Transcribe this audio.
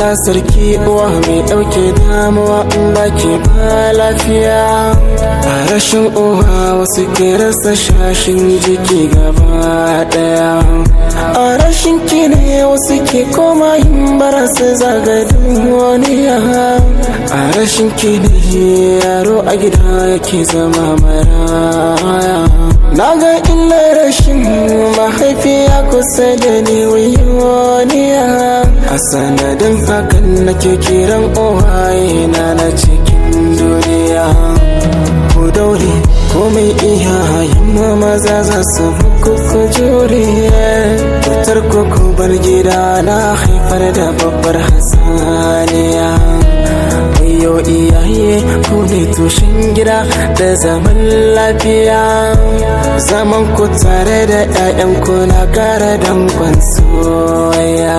Allah sarki, uwa mai ɗauke damuwa, in baki ba lafiya. A rashin uwa wasu ke rasa shashin jiki gaba ɗaya. A rashin ki ne wasu ke koma yin bara su zaga duniya. A rashin ki ne yaro a gida yake zama maraya. Na ga illar rashin mahaifiya kusa da ni, wiyoniya. A sanadin hakan nake kiran uwaye na na cikin duniya. Ku daure, komai iyayen mu maza za su muku, ku jure. Fitar ku ku bar gida na haifar da babbar hasaniya. Wayo iyaye, ku ne tushen gida da zaman lafiya. Zaman ku tare da 'ya'yanku na kara dankon soyayya.